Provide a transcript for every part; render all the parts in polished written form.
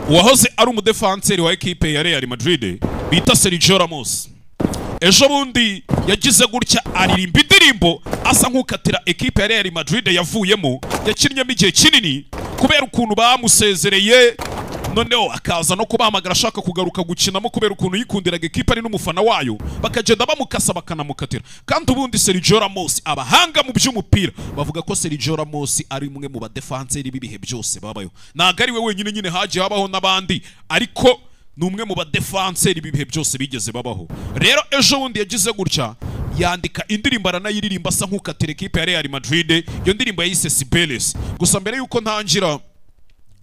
Uwahoze ari umudefanseri wa ekipe ya Real Madrid bita Sergio Ramos, ejo bundi yagize gutya aririmba indirimbo asa nk'ukatira ekipe ya Real Madrid yavuyemo, yakinnyemo igihe kinini kubera ukuntu bamusezereye, noneho akaza no kubahamagara ashaka kugaruka gukinamo kubera ukuntu yikundiraga ekipe ari n'umufana wayo, bakagenda bamukasa bakanamukatira. Kandi ubundi Sergio Ramos, abahanga mu by'umupira bavuga ko Sergio Ramos ari umwe mu badefanseri b'ibihe byose babayo. Ntabwo ari we wenyine nyine, hagiye habaho n'abandi, ariko ni umwe mu badefanseri b'ibihe byose bigeze babaho. Rero ejo bundi yagize gutya yandika indirimbo aranayiririmba asa nk'ukatira ekipe ya Real Madrid. Iyo ndirimbo yayise Cibeles. Gusa mbere yuko ntangira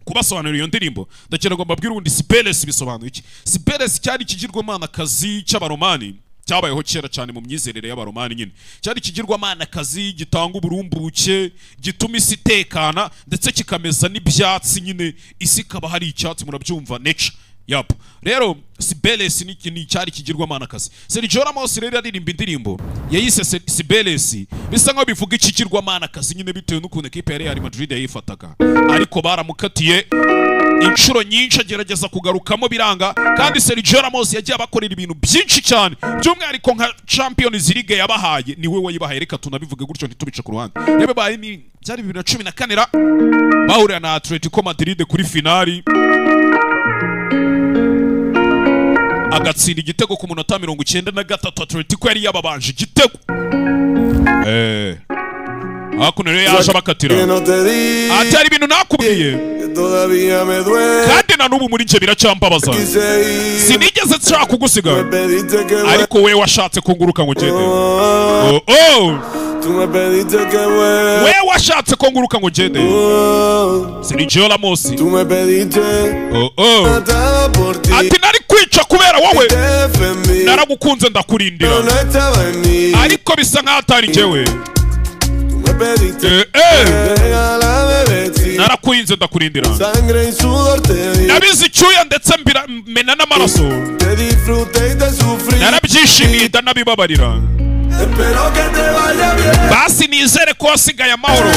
kubasobanurira iyo ndirimbo, ndagira ngo mbabwire ubundi Cibeles bisobanuye iki. Cibeles cyari ikigirwamanakazi cy'Abaromani, cyabayeho kera cyane mu myizerere y'Abaromani nyine. Cyari ikigirwamanakazi gitanga uburumbuke, gituma isi itekana, ndetse kikameza n'ibyatsi nyine, isi ikaba hari icyatsi, murabyumva, nature. Yap. Rero Cibeles ni cyari ikigirwamanakazi. Sergio Ramos rero aririmba indirimbo yayise Cibeles, bisa nkaho bivuga ikigirwamanakazi nyine bitewe n'ukuntu ekipe ya Real Madrid yayifataga. Ariko baramukatiye inshuro nyinshi agerageza kugarukamo biranga. Kandi Sergio Ramos yagiye abakorera ibintu byinshi cyane, by'umwihariko nka Champions League yabahaye, niwe wayibahaye, reka tunabivuge gutyo ntitubice ku ruhande. Yababaye ni byari 2014 bahurira na Atletico Madrid kuri finali, agatsinda igitego ku munota 93. Atletico yari yababanje igitego. Hakuno rero yaje abakatira, ati hari ibintu nakubwiye kandi na n'ubu muri nje biracyambabaza, sinigeze nshaka kugusiga, ariko we washatse kunguruka ngo ugende. We washatse kunguruka ngo ugende. Sergio Ramos ati nari kwica kubera wowe, naragukunze ndakurindira, ariko bisa nkaho atari njyewe. Narakurinze ndakurindira, nabize icyuya ndetse mena n'amaraso, narabyishimiye ndanabibabarira. Basi nizere ko wasigaye amahoro,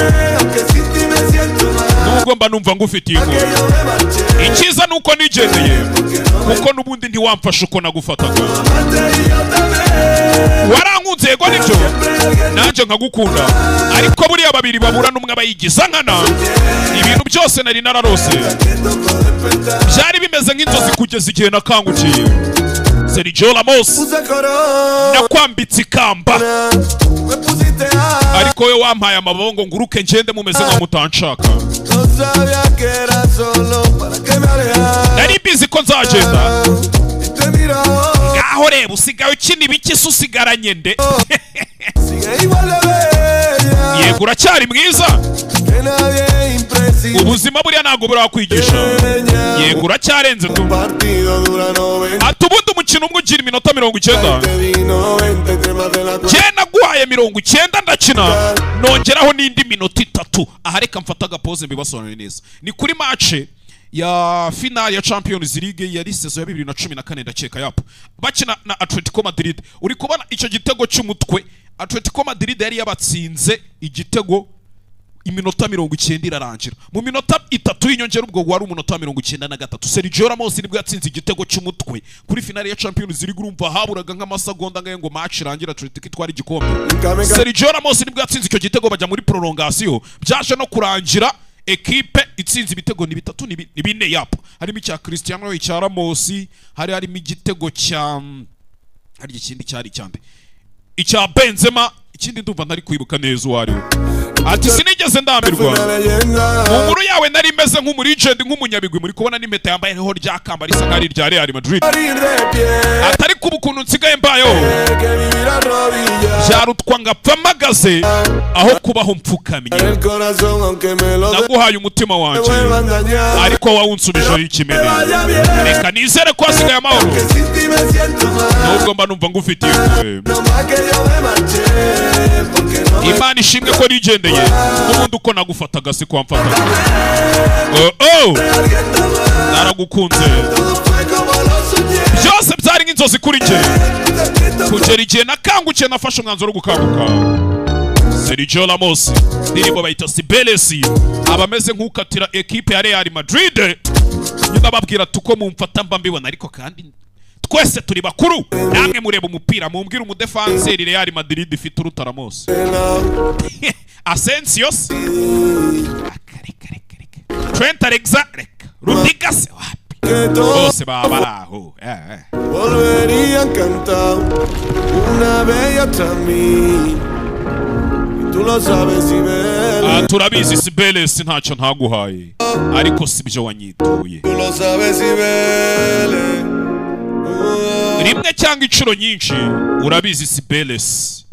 nubwo mba numva ngufitiye inkuru. Icyiza nuko nigendeye, kuko n'ubundi ntiwamfasha uko nagufataga. Warankunze yego nibyo, nanjye nkagukunda, ariko buriya babiri babura n'umwe abayigiza nkana. Ibintu byose nari nararose byari bimeze nk'inzozi kugeza igihe nakangukiye. Sergio Ramos, nakwambitse ikamba, ariko we wampaye amababa ngo nguruke ngende mumeze nka mutanshaka. Nari mbizi ko nzagenda. Ngaho reba usigaye ukina ibiki se usigaranye nde? Yego uracyari mwiza, ubuzima buriya ntabwo burakwigisha. Yego uracyarenze tu. Ati ubundi umukino umwe ugira iminota 90, njye naguhaye 90 ndakina, nongeraho n'indi minota 3. Aha reka mfata agapoze mbibasobanurire neza. Ni kuri match ya final ya Champions League yari saison ya 2014 ndakeka, yapo bakina na Atletico Madrid. Uri kubona icyo gitego cy'umutwe, Atletico Madrid yari yabatsinze igitego, iminota 90 irarangira. Mu minota 3 y'inyongera, ubwo wari umunota 93, Sergio Ramos nibwo yatsinze igitego cy'umutwe kuri finale ya Champions League. Urumva haburaga nk'amasegonda ngaye ngo match irangira Atletico itwara igikombe. Sergio Ramos nibwo yatsinze icyo gitego, bajya muri prolongation, byaje no kurangira ekipe itsinze ibitego ni 3 ni 4 yapo. Harimo icya Cristiano, icya Ramos, hari harimo igitego cya hari ikindi cyari cyande, icya Benzema, ikindi ndumva ntari kwibuka neza uwo ari we. Ati sinigeze ndambirwa mu nkuru yawe, nari meze nk'umuregend, nk'umunyabigwi. Muri kubona n'impeta yambaye ho rya kamba risa nk'ari rya Real Madrid. Atari kuba ukuntu nsigaye mbayeho, byarutwa ngapfa mpagaze aho kubaho mpfukamye. Naguhaye umutima wanjye, ariko wawunsubijeho ikimene. Reka nizere ko wasigaye amahoro, nubwo mba numva ngufitiye impuhwe. Imana ishimwe ko nigendeye, n'ubundi uko nagufataga si ko wamfataga. Naragukunze, byose byari nk'inzozi kuri njye, kugera igihe nakangukiye nafashe umwanzuro wo gukanguka. Sergio Ramos, indirimbo bayita Cibeles, aba ameze nk'ukatira ekipe ya Real Madrid. Nyina Umwe ababwira ati uko mumfata mba mbibona, ariko kandi twese turi bakuru, namwe mureba umupira, mumbwire umudefanseri Real Madrid ifite uruta Ramos. Asensio se? Reka, reka, reka, reka. Trent Alexander, reka. Rudiger se? Wapi. Que todo Bose baba bari aho. Volvería encantado, una bella tras mí. Y tú lo sabes y Ah, turabizi Cibeles, ntacyo ntaguhaye, ariko si byo wanyituye. Tú lo sabes y vele. Rimwe cyangwa inshuro nyinshi, urabizi Cibeles.